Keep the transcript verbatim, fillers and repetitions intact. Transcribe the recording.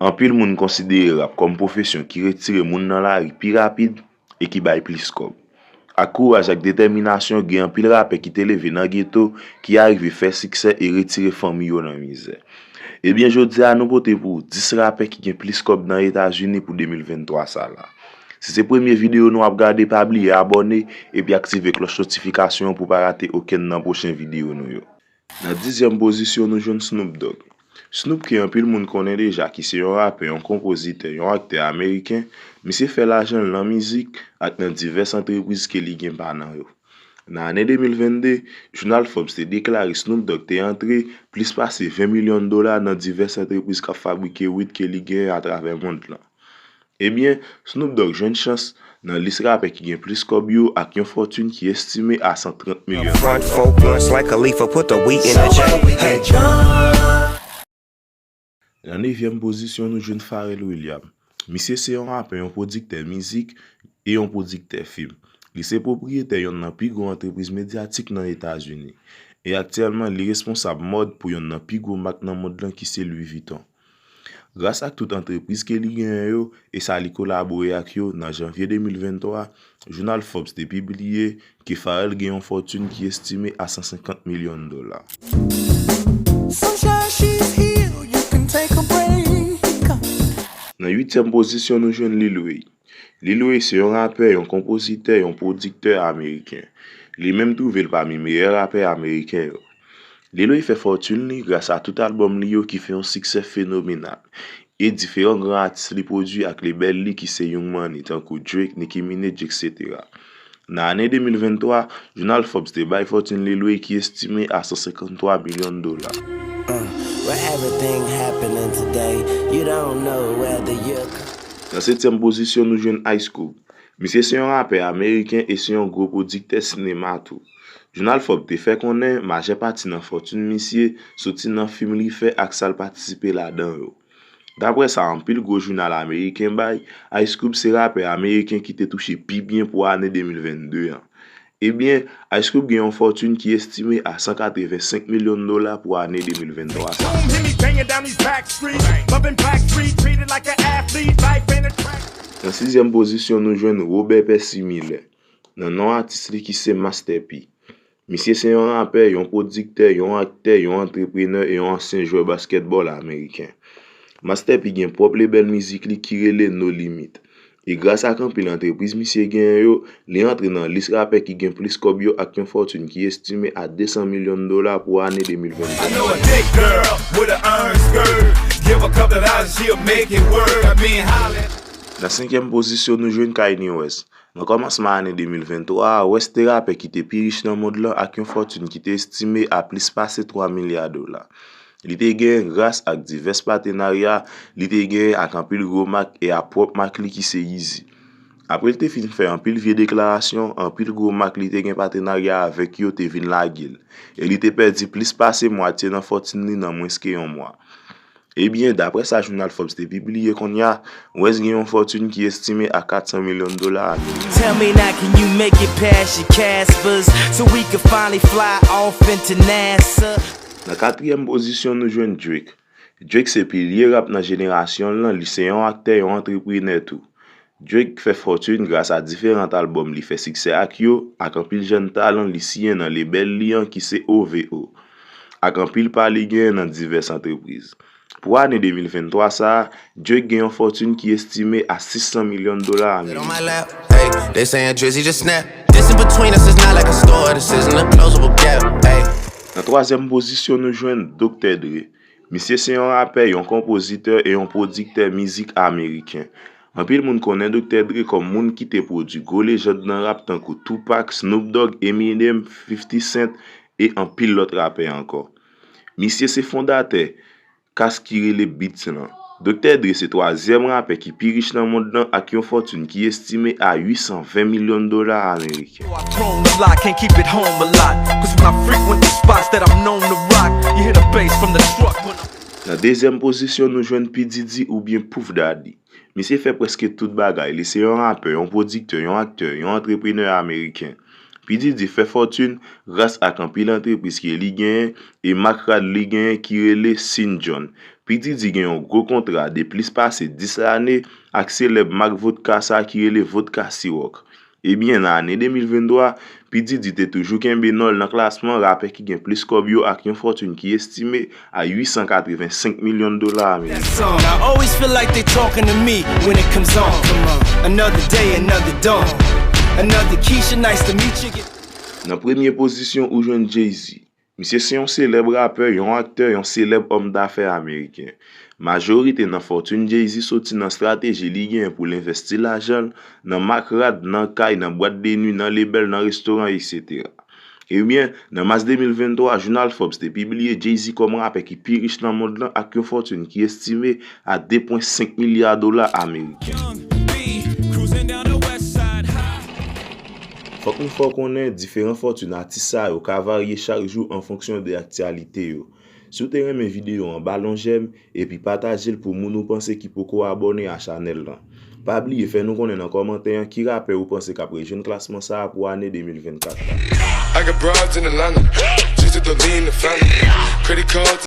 Anpil moun konsidere rap kòm pwofesyon ki retire moun nan lari pi rapid e ki bay plis kòb. Ak kouraj ak detèminasyon, gen anpil rapè ki te leve nan geto ki arive fè siksè e retire fanmi yo nan mizè. Ebyen, jodi a nou pote pou w dis rapè ki gen plis kòb nan Etazini pou de mil venntwa sa la. Si se premye videyo nou ap gade, pa bliye abòne epi aktive klòch notifikasyon an pou w pa rate okenn nan pwochen videyo nou yo. Nan dizyèm pozisyon, nou jwenn Snoop Dogg. Snoop, ke anpil moun konnen deja, ki se yon rapè, yon konpozitè, yon aktè ameriken, misye fè lajan l nan mizik ak nan divès antrepriz ke li gen pa nan yo. Nan ane de mil vennde, jounal Forbes te deklare Snoop Dogg te antre plis pase ven milyon dola nan divès antrepriz k ap fabrike wid ke li genyen atravè mond lan. Ebyen, Snoop Dogg jwenn chans nan lis rapè ki gen plis kòb yo ak yon fòtin ki estime a san trant milyon. Front four blunts like Khalifa, put the weed in the J. Hey. Nan nevyèm pozisyon, nou jwenn Pharrell Williams. Misye se yon rapè, yon pwodiktè mizik e yon pwodiktè fim. Li se pwopriyetè yonn nan pi gwo antrepriz medyatik nan Etazini. E aktyèlman, li responsab mòd pou yonn nan pi gwo mak nan mond lan ki se Louis Vuitton. Gras ak tout antrepriz ke li genyen yo e sa li kolabore ak yo, nan janvye de mil venntwa, jounal Forbes te pibliye ke Pharrell gen yon fòtin ki estime a san senkant milyon dola. Sunshine, she's here, you can take a break. Nan uityèm pozisyon, nou jwenn Lil Wayne. Lil Wayne se yon rapè, yon konpozitè, yon pwodiktè ameriken. Li menm twouve l pami meyè rapè ameriken yo. Lil Wayne fè fòtin li gras a tout albòm li yo ki fè yon siksè fenomenal, e diferan gran atis li pwodui ak lebèl li ki se Young Money, tankou Drake, Nicki Minaj, et cetera. Nan ane de mil venntwa, jounal Forbes te bay fòtin Lil Wayne ki estime a san senkant twa milyon dola. Uh, where everything happening today, you don't know whether you're Nan setyèm pozisyon, nou jwenn Ice Cube. Misye se yon rapè ameriken e se yon gwo pwodiktè sinema tou. Jounal Forbes te fè konnen majè pati nan fòtin misye soti nan fim li fè ak sa l patisipe ladan yo. Daprè sa anpil gwo jounal ameriken bay, Ice Cube se rapè ameriken ki te touche pi byen pou ane de mil vennde an. Ebyen, Ice Cube gen yon fòtin ki estime a san katrevensenk milyon dola pou ane de mil venntwa sa. Nan sizyèm pozisyon, nou jwenn Robert Percy Miller, nan non atis li ki se Master P. Misye se yon rapè, yon pwodiktè, yon aktè, yon antreprenè e yon ansyen jwè baskètbòl ameriken. Master P gen pwòp lebèl mizik li ki rele No Limit. E gras ak anpil antrepriz misye genyen yo, li antre nan lis rapè ki gen plis kòb yo ak yon fòtin ki estime a de san milyon dola pou ane de mil venntwa. I know a thick girl with a iron skirt. Give a couple of dollars, she'll make it work. I mean, holla. Nan senkyèm pozisyon, nou jwenn Kanye West. Nan kòmansman ane de mil venntwa a, West te rapè ki te pi rich nan mond lan ak yon fòtin ki te estime a plis pase twa milya dola. Li te genyen gras ak divès patenarya li te genyen ak anpil gwo mak e a pwòp mak li ki se Yeezy. Apre l te fin fè anpil vye deklarasyon, anpil gwo mak li te gen patenarya avèk yo te vin lage l, e li te pèdi plis pase mwatye nan fòtin li nan mwens ke yon mwa. Ebyen, daprè sa jounal Forbes te pibliye kounye a, West gen yon fòtin ki estime a kat san milyon dola ameriken. Tell me now, can you make it past your Caspers so we can finally fly off into NASA? Nan katriyèm pozisyon, nou jwenn Drake. Drake se pilye rap nan jenerasyon l lan, li se yon aktè, yon antreprenè tou. Drake fè fòtin gras a diferan albòm li fè siksè ak yo, ak anpil jèn talan li siyen nan lebèl li an ki se O V O, ak anpil pa li genyen nan divès antrepriz. Pou ane de mil venntwa sa a, Drake gen yon fòtin ki estime a sis san milyon dola ameriken. Hey, they saying Drizzy just snap. This in between us is not like a store, this isn't a closable gap. Hey. Nan twazyèm pozisyon, nou jwenn Doktè Dre. Misye se yon rapè, yon konpozitè e yon pwodiktè mizik ameriken. Anpil moun konnen Doktè Dre kòm moun ki te pwodui gwo lejand nan rap tankou Tupac, Snoop Dogg, Eminem, fifty Cent e anpil lòt rapè ankò. Misye se fondatè kas ki rele Beats lan. Doktè Dre se twazyèm rapè ki pi rich nan mond lan ak yon fòtin ki estime a uit san ven milyon dola ameriken. Our thrones lie, can't keep it home a lot. 'Cause when I frequent the spots that I'm known to rock, you hear the bass from the truck when I'm Nan dezyèm pozisyon, nou jwenn P Diddy oubyen Puff Daddy. Misye fè prèske tout bagay. Li se yon rapè, yon pwodiktè, yon aktè, yon antreprenè ameriken. P Diddy fè fòtin gras ak anpil antrepriz ke li genyen e mak rad li genyen ki rele Sin John. P Diddy gen yon gwo kontra de plis pase dis lane ak selèb mak vodka sa ki rele Vodka Ciroc. Ebyen, nan ane de mil venntwa, P Diddy te toujou kenbe non l nan klasman rapè ki gen plis kòb yo ak yon fòtin ki estime a uit san katrevensenk milyon dola ameriken. Song. I always feel like they talking to me when it comes on. Come on. Another day, another dawn. Another Keisha, nice to meet you. Nan premye pozisyon, ou jwenn Jay-Z. Misye se yon selèb rapè, yon aktè, yon selèb òm dafè ameriken. Majorite nan fòtin Jay-Z soti nan estrateji li genyen pou l envèsti lajan l nan mak rad, nan kay, nan bwat de nwi, nan lebèl, nan restoran, etsetera. Ebyen, nan mas de mil venntwa, jounal Forbes te pibliye Jay-Z kòm rapè ki pi rich nan mond lan ak yon fòtin ki estime a de pwen senk milya dola ameriken. Fòk nou fè w konnen diferan fòtin atis sa yo ka varye chak jou an fonksyon de aktyalite yo. Si w te renmen videyo an, ba l yon jèm epi pataje l pou moun ou panse ki poko abòne a chanèl lan. Pa bliye fè nou konnen nan kòmantè an ki rapè ou panse k ap rejwenn klasman sa a pou ane de mil vennkat la. I got broads in Atlanta, just to lean the family. Credit cards.